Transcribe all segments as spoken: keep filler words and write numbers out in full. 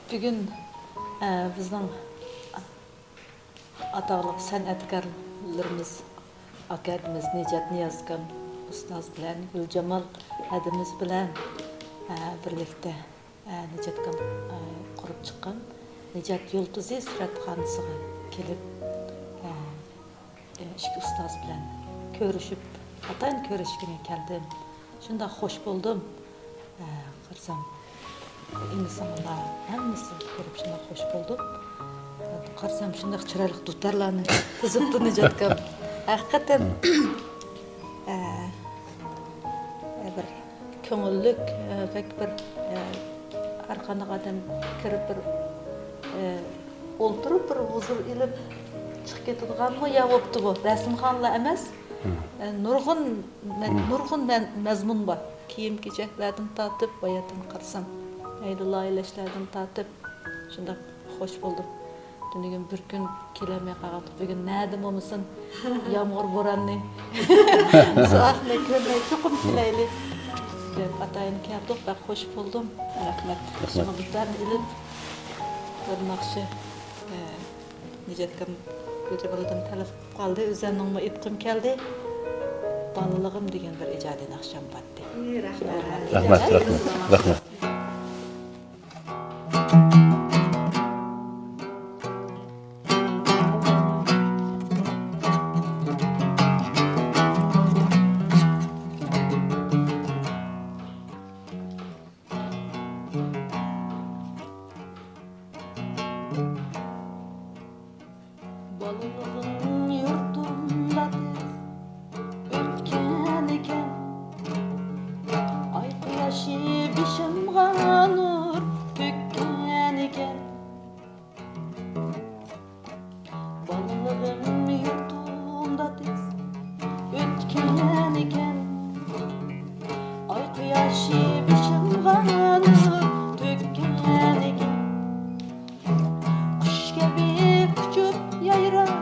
بۈگۈن، ئە، بىزنىڭ ئاتاقلىق سەنئەتكارلىرىمىز، ئاكادېمىيىمىز نىجات نىيازكام ئۇستاز بىلەن گۈلجامال ھەدىمىز بىلەن، ئە، بىرلىكتە، ئە، نىجاتكام، ئە، قۇرۇپ چىققان نىجات يۇلتۇزى سۈرەتخانىسىغا كېلىپ، ئە، ئىككى ئۇستاز بىلەن كۆرۈشۈپ، ئاتايىن كۆرۈشكىلى كەلدىم. شۇنداق خوش بولدۇم. ئە، قارىسام، ئىنى-سىڭىللار ھەممىسىنى كۆرۈپ شۇنداق خوش بولدۇم. قارىسام، شۇنداق چىرايلىق دۇتارلارنى تىزىپتۇ نىجاتكام. ھەقىقەتەن، ئە، ئە، بىر كۆڭۈللۈك، ئە، بەك بىر، ئە، ھەر قانداق ئادەم كىرىپ بىر، ئە، ئولتۇرۇپ بىر ھۇزۇر ئېلىپ چىقىپ كېتىدىغانمۇ يا بوپتۇ بۇ. رەسىمخانىلار ئەمەس. ئە، نۇرغۇن مە-، نۇرغۇن مە-، مەزمۇن بار. كىيىم-كېچەكلەردىن تارتىپ، باياتىن قارىسام، مەيلى لايىھەلەشلەردىن تارتىپ، شۇنداق خوش بولدۇم. تۈنۈگۈن بىر كۈن كېلەلمەي قالغانتۇق. بۈگۈن نەدە بولمىسۇن، يامغۇر بوراننى، سوغۇقنى كۆرمەي چوقۇم كېلەيلى دەپ ئاتايىن كەلدۇق. بەك خوش بولدۇم. رەھمەت. رەھمەت. شۇڭا بىر دەم ئېلىپ، بىر ناخشا، ئە، نىجاتكام، گۈلجامال ھەدەم تەلەپ قىلىپ قالدى. ئۆزۈمنىڭمۇ ئېيتقۇم كەلدى. بالىلىقىم دېگەن بىر ئىجادىي ناخشام بار. رەھمەت، رەھمەت، رەھمەت. بالىلىقىم يۇرتۇمدا تېز ئۆتكەنىكەن، ئاي قۇياشى بېشىمغا نۇر تۆككەنىكەن. بالىلىقىم يۇرتۇمدا تېز ئۆتكەنىكەن، ئاي قۇياشى بېشىمغا نۇر تۆككەنىكەن. قۇش كەبى ئۇچۇپ يايراپ،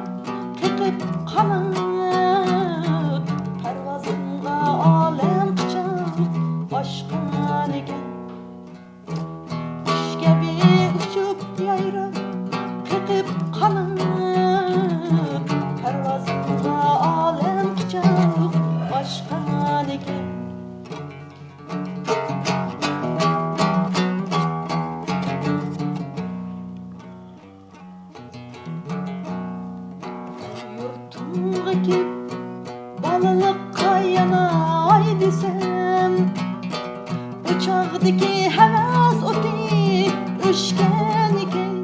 قېقىپ قانات، پەرۋازىمغا ئالەم قۇچاق ئاچقانىكەن. قۇش كەبى ئۇچۇپ يايراپ، قېقىپ قانات، پەرۋازىمغا ئالەم قۇچاق ئاچقانىكەن. يۇرتۇمغا كېلىپ، بالىلىققا ياناي دېسەم، ئۇ چاغدىكى ھەۋەس ئوتى ئۆچكەنىكەن.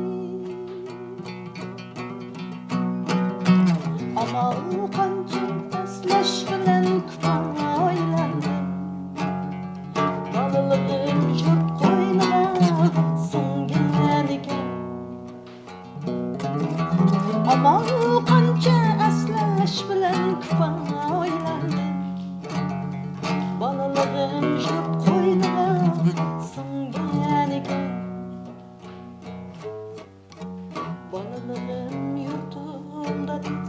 ئامال قانچە ئەسلەش بىلەن كۇپايلاندىم، بالىلىقىم يۇرت قوينىغا سىڭگەنىكەن. ئامال قانچە ئەسلەش بىلەن كۇپايلاندىم، بالىلىقىم يۇرت قوينىغا سىڭگەنىكەن. بالىلىقىم يۇرتۇمدا تېز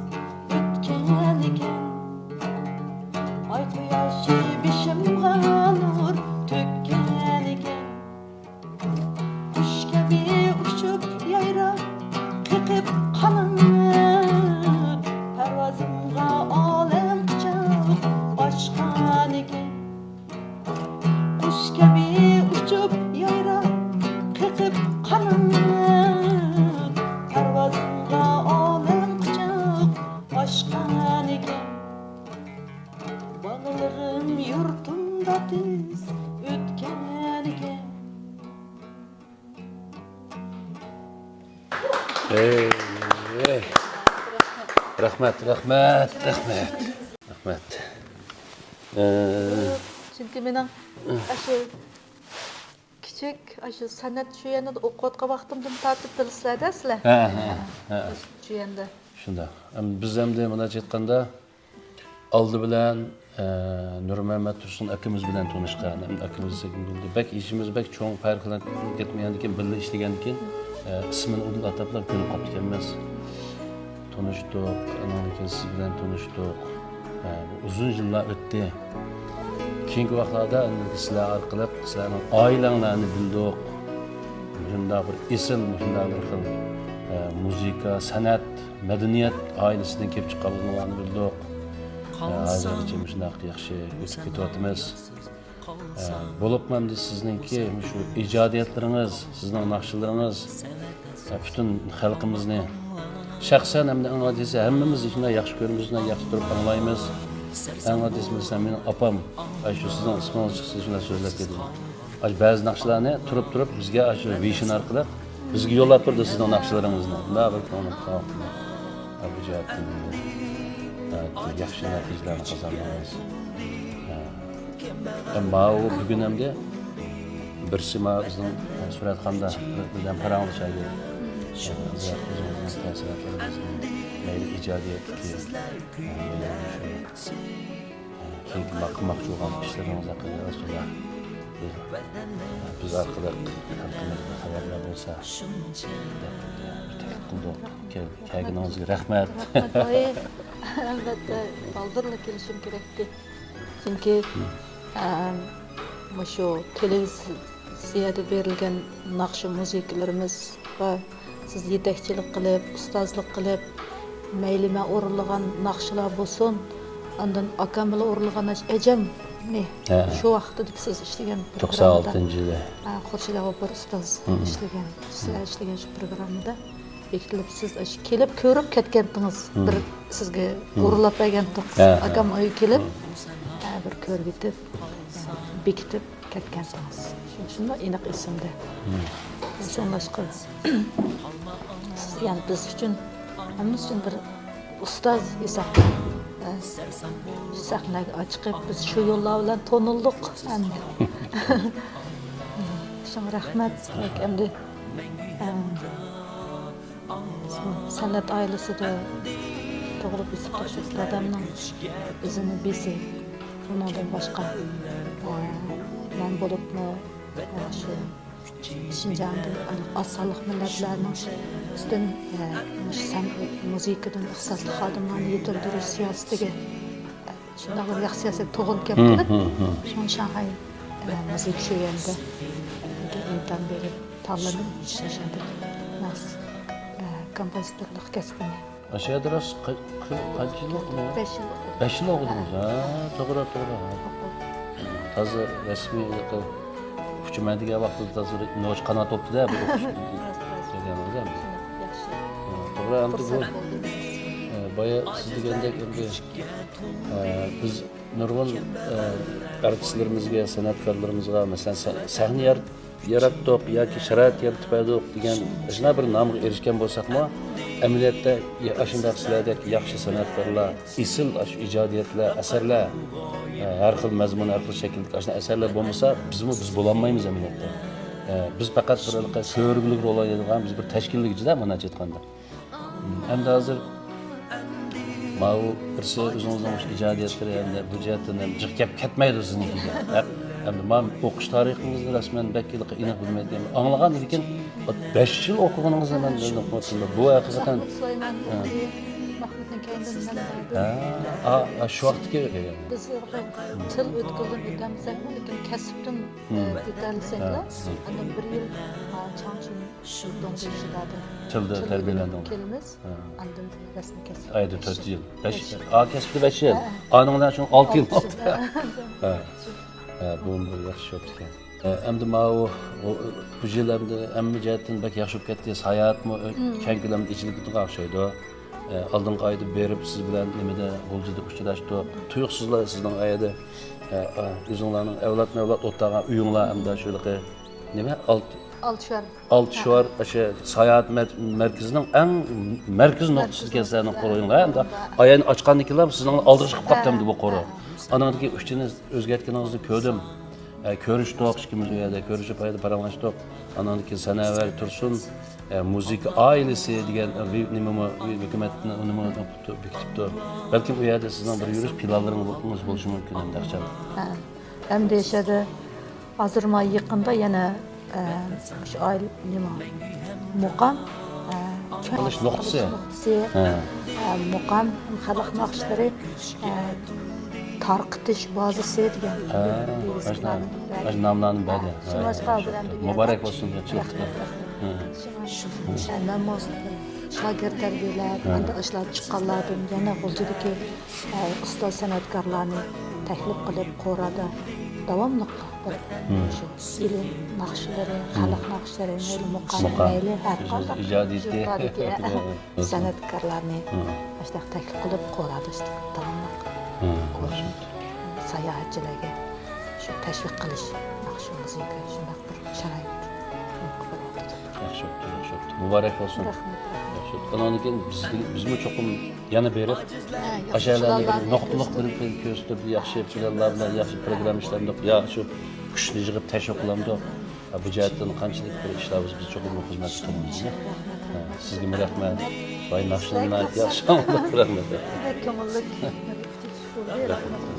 ئۆتكەنىكەن، ئاي قۇياشى بېشىمغا نۇر تۆككەنىكەن. قۇش كەبى ئۇچۇپ يايراپ، قېقىپ قانات، پەرۋازىمغا ئالەم قۇچاق ئاچقانىكەن. قۇش كەبى ئۇچۇپ يايراپ، قېقىپ قانات، پەرۋازىمغا ئالەم قۇچاق ئاچقانىكەن. بالىلىقىم يۇرتۇمدا تېز ئۆتكەنىكەن. ئەي، ئەي. رەھمەت، رەھمەت، رەھمەت. رەھمەت. ئە، چۈنكى مېنىڭ ئاشۇ كىچىك، ئاشۇ سەنئەت شۇ يەردە ئوقۇۋاتقان ۋاقتىمدىن تارتىپ بىلىسىلەر-دە سىلەر. ھە، ھە، ھە. شۇ يەردە. شۇنداق. ئەم، بىز ئەمدى مۇنداق ئېيتقاندا، ئالدى بىلەن، ئە، نۇرمەمەت تۇرسۇن ئاكىمىز بىلەن تونۇشقان. ئەمدى ئاكىمىز بەك ئىشىمىز بەك چوڭ پەرقلەنگەندىن كېيىن، بىللە ئىشلىگەندىن كېيىن، ئە، ئىسمىنى ئۇدۇل ئاتاپلا كۆنۈپ قاپتىكەنمىز. تونۇشتۇق، ئانىڭدىن كېيىن سىز بىلەن تونۇشتۇق. ئە، بۇ ئۇزۇن يىللار ئۆتتى. كېيىنكى ۋاقىتلاردا ئەمدى سىلەر ئارقىلىق سىلەرنىڭ ئائىلەڭلارنى بىلدۇق. مۇشۇنداق بىر ئېسىل، مۇشۇنداق بىر خىل، ئە، مۇزىكا، سەنئەت، مەدەنىيەت ئائىلىسىدىن كېلىپ چىققانلىقىڭلارنى بىلدۇق. ئە، ھازىرغىچە مۇشۇنداق ياخشى ئۆتۈپ كېتىۋاتىمىز. ئە، بولۇپمۇ ئەمدى سىزنىڭكى مۇشۇ ئىجادىيەتلىرىڭىز، سىزنىڭ ناخشىلىرىڭىز، ئە، پۈتۈن خەلقىمىزنى، شەخسەن ئەمدى ئەڭ ئاددىيسى ھەممىمىز شۇنداق ياخشى كۆرىمىز، شۇنداق ياخشى تۇرۇپ ئاڭلايمىز. ئەڭ ئاددىيسى مەسىلەن مېنىڭ ئاپام، ئاشۇ سىزنىڭ ئىسمىڭىز چىقسا شۇنداق سۆزلەپ كېتىدۇ. ئاشۇ بەزى ناخشىلارنى تۇرۇپ-تۇرۇپ بىزگە ئاشۇ ۋىشىن ئارقىلىق بىزگە يوللاپ تۇردى سىزنىڭ ناخشىلىرىڭىزنى. شۇنداق بىر كۆڭلۈم قالغان. بۇ جەھەتتىن، ھە، ياخشى نەتىجىلەرنى قازاندىڭىز. ھە. ھەم ماۋۇ بۈگۈن ئەمدى بىرسى ماۋۇ بىزنىڭ سۈرەتخانىدا بىر-، بىلەن پاراڭلىشايلى. ھە، بىز ئۆزىمىزنىڭ تەسىراتلىرىمىزنى، مەيلى ئىجادىيەتتىكى، ھە، مەيلى شۇ كېيىنكى ما-، قىلماقچى بولغان ئىشلىرىڭىز ھەققىدە ئاز تولا بىز، بىز ئارقىلىق خەلقىمىزگە خەۋەرلەر بولسا دەپ بىر تەكلىپ قىلدۇق. كەل-، كەلگىنىڭىزگە رەھمەت. رەھمەت، ئەلۋەتتە، بالدۇرلا كېلىشىم كېرەكتى. چۈنكى، ئە، مۇشۇ تېلېۋىزىيەدە بېرىلگەن ناخشا مۇزىكىلىرىمىزغا سىز يېتەكچىلىك قىلىپ، ئۇستازلىق قىلىپ، مەيلى مەن ئورۇنلىغان ناخشىلار بولسۇن، ئاندىن ئاكام بىلەن ئورۇنلىغان ئەجەمنى، ھە، شۇ ۋاقتىدىكى سىز ئىشلىگەن توقسان ئالتىنچى يىلى. ھە، خۇرشىد ئاۋۇپۇر ئۇستاز، ھە، ئىشلىگەن، سىلەر ئىشلىگەن شۇ پروگراممىدا بېكىتىلىپ، سىز ئاشۇ كېلىپ كۆرۈپ كەتكەنتىڭىز. ھە. بىر سىزگە، ھە، ئورۇنلاپ بەرگەنتۇق. ھە، ھە. ئاكام ئۆيگە كېلىپ، ھە، بىر كۆرۈۋېتىپ، بېكىتىپ كەتكەنتىڭىز. شۇ-، شۇنداق ئېنىق ئېسىمدە. ھە. شۇڭلاشقا سىز يەنە بىز ئۈچۈن، ھەممىمىز ئۈچۈن بىر ئۇستاز ھېسابتا. ھە. سەھنىگە چىقىپ، بىز شۇ يوللار بىلەن تونۇلدۇق ئەمدى. شۇڭا رەھمەت. ئەمدى، ئەم، سەنئەت ئائىلىسىدە تۇغۇلۇپ ئۆسۈپ يېتىلىپ دادامنىڭ ئىزىنى بېسىپ، ئۇنىڭدىن باشقا، ئە، مەن بولۇپمۇ، ئە، شۇ شىنجاڭدىن ئاز سانلىق مىللەتلەرنىڭ پۈتۈن، ئە، مۇشۇ سەن-، مۇزىكىدىن ئىختىساسلىق خادىملارنى يېتىلدۈرۈش سىياسىتىگە، ئە، شۇنداق بىر ياخشى سىياسەت توغرا كېلىپ، شۇڭا شاڭخەي، ئە، مۇزىكا شۆيۈنىدە ئىمتىھان بېرىپ تاللىنىپ، ئاشۇنداق، ئە، كومپوزىتورلۇق كەسپىنى. ئاشۇ يەردە راست قا-، قا-، قانچە يىل ئوقۇدىڭىز؟ بەش يىل ئوقۇدۇم. بەش يىل ئوقۇدىڭىز؟ ھە، توغرا، توغرا. تازا رەسمىي ئۇچىمەن دېگەن ۋاقتىدا تازا بىر نوچى قانات بوپتۇ-دە، بۇ ئوقۇش دېگەنىڭىز ھەم. ياخشى. ھە، توغرا، ئەمدى بۇ، ھە، بايا سىز دېگەندەك ئەمدى، ھە، بىز نۇرغۇن، ھە، ئارتىسلىرىمىزگە، سەنئەتكارلىرىمىزغا، مەسىلەن، سە-، سەھنە يار-، ياراتتۇق ياكى شارائىت يارىتىپ بەردۇق دېگەن شۇنداق بىر نامغا ئېرىشكەن بولساقمۇ، ئەمەلىيەتتە يا-، ئاشۇنداق سىلەردەك ياخشى سەنئەتكارلار، ئېسىل ئاشۇ ئىجادىيەتلەر، ئەسەرلەر، ھە، ھەر خىل مەزمۇن، ھەر خىل شەكىلدىكى ئاشۇنداق ئەسەرلەر بولمىسا، بىزمۇ بىز بولالمايمىز ئەمەلىيەتتە. ھە، بىز پەقەت بىر ھېلىقى كۆرگۈلۈك رول ئوينايدىغان بىز بىر تەشكىللىگۈچىدە، مانا ئېيتقاندا. ئەمدى ھازىر ماۋۇ بىرسى ئۆزىڭىزنىڭ مۇشۇ ئىجادىيەتلىرى ئەمدى بۇ جەھەتتىن ھەم جىق گەپ كەتمەيدۇ سىزنىڭكىگە. ھەق، ئەمدى ماۋۇ ئوقۇش تارىخىڭىزنى رەسمەن بەك ھېلىقى ئېنىق بىلمەيدىكەن. ئاڭلىغان لېكىن بەش يىل ئوقۇغىنىڭىزنى مەن بىلدىم. بۇ ھەقىقەتەن، مەھمۇد سۇلايمان، ھە. مەھمۇدنىڭ كەينىدىن مەن بىلدىم. ھە، ئا، ئا، شۇ ۋاقىتتىكى. بىز تىل ئۆتكىلىدىن ئۆتەلمىسەكمۇ، لېكىن كەسىپتىن، ھە. ئۆتەلىسەكلا، ھە. ئاندىن بىر يىل، ئا، چاڭچۈن تىلدا تەربىيەلەندىڭىز. كېلىمىز. ھە. ئاندىن رەسمىي كەسىپ. ئايدا تۆت يىل. بەش، بەش. ئا كەسپىدە بەش يىل. ھە. ئانىڭ بىلەن شۇ ئالتە يىل. ئالتە يىل. ھە. ھە، بۇ بىر ياخشى شوپتىكەن. ھە، ئەمدى ماۋۇ، بۇ، بۇ يىل ئەمدى ھەممە جەھەتتىن بەك ياخشى بولۇپ كەتتى. ساياھەتمۇ، ھە، كەڭ كۆلەمدە ئېچىلىپ كېتىدىغان ئوخشايدۇ. ھە، ئالدىنقى ئايدا بېرىپ سىز بىلەن نېمىدە، غۇلجىدا ئۇچراشتۇق. تۇيۇقسىزلا سىزنىڭ ئايدا، ھە، ھە، ئۆزۈڭلارنىڭ ئەۋلادمۇ ئەۋلاد ئولتۇرغان ئۆيۈڭلار ئەمدى شۇ ھېلىقى نېمە، ئالتە ئالتە شوئار. ئالتە شوئار ئاشۇ ساياھەت مەر-، مەركىزىنىڭ ئەڭ مەركىزىي نۇقتىسىدىكەن سىلەرنىڭ قورۇيۇڭلار. ئەمدى ئايەننى ئاچقاندىن كېيىنلا سىزنىڭ ئالدىغا چىقىپ قاپتۇ ئەمدى بۇ قورۇ. ئانىڭدىن كېيىن ئۈچىنى ئۆزگەرتكىنىڭىزنى كۆردۈم. ئە، كۆرۈشتۇق، ئىككىمىز ئۇ يەردە كۆرۈشۈپ، ئايدا پاراڭلاشتۇق. ئانىڭدىن كېيىن سەنەۋەر تۇرسۇن، ئە، مۇزىكا ئائىلىسى دېگەن، ئە، ۋى-، نېمىمۇ، ۋى-، ھۆكۈمەتنىڭ نېمىمۇ بېكىتىپتۇ. بەلكىم ئۇ يەردە سىزنىڭ بىر يۈرۈش پىلانلىرىڭىز بولۇشى مۇمكىن ئەمدى ئاخشام. ھە. ئەمدى شۇ يەردە ھازىر ما يېقىندا يەنە، ئە، شۇ ئائىلە نېمە، مۇقام، ئە، قىلىش نۇقتىسى. نۇقتىسى، ھە. ئە، مۇقام خەلق ناخشىلىرى، ئە، تارقىتىش بازىسى دېگەن، ھە، دېگۈسى ئاشۇ نام-، ئاشۇ ناملارنى بەردى. ھە، شۇڭلاشقا ھازىر ئەمدى مۇبارەك بولسۇن، ياخشى. رەھمەت، رەھمەت. مەنمۇ شاگىرت تەربىيەلەپ، ئەمدى ئاشۇلار چىققانلاردىن يەنە غۇلجىدىكى ئۇستاز سەنئەتكارلارنى تەكلىپ قىلىپ، قورادا داۋاملىق بىر شۇ ئىلىم ناخشىلىرى، خەلق ناخشىلىرى، مەيلى مۇقام، مۇقام، مەيلى ھەر قانداق ئىجادىيىتى، يۇقىرىدىكى سەنئەتكارلارنى ئاشۇنداق تەكلىپ قىلىپ، قورادا داۋاملىق ساياھەتچىلەرگە شۇ تەشۋىق قىلىش، ناخشا مۇزىكا شۇنداق بىر شارائىت. ياخشى بوپتۇ، ياخشى بوپتۇ. مۇبارەك بولسۇن. رەھمەت، رەھمەت. ياخشى بوپتۇ. ئانان كېيىن بىزدىن، بىزمۇ چوقۇم يەنە بېرىپ، ھە، ياخشى ئاشۇلارنى بىر پىلانلارنى نۇقتىلىق بىر كۆرسىتىپ، ياخشى پىلانلار بىلەن، ياخشى پروگرامما ئىشلەندۇق. يا شۇ كۈچنى يىغىپ تەشۋىق قىلامدۇق. ھە، بۇ جەھەتتىن قانچىلىك بىر ئىشلار بولسا، بىز چوقۇم خىزمەت قىلىمىز. ھە، سىزگىمۇ رەھمەت. باي ناخشىلىرىڭلار ياخشى ئاڭلاپ، رەھمەت. بەك كۆڭۈللۈك. رەھمەت.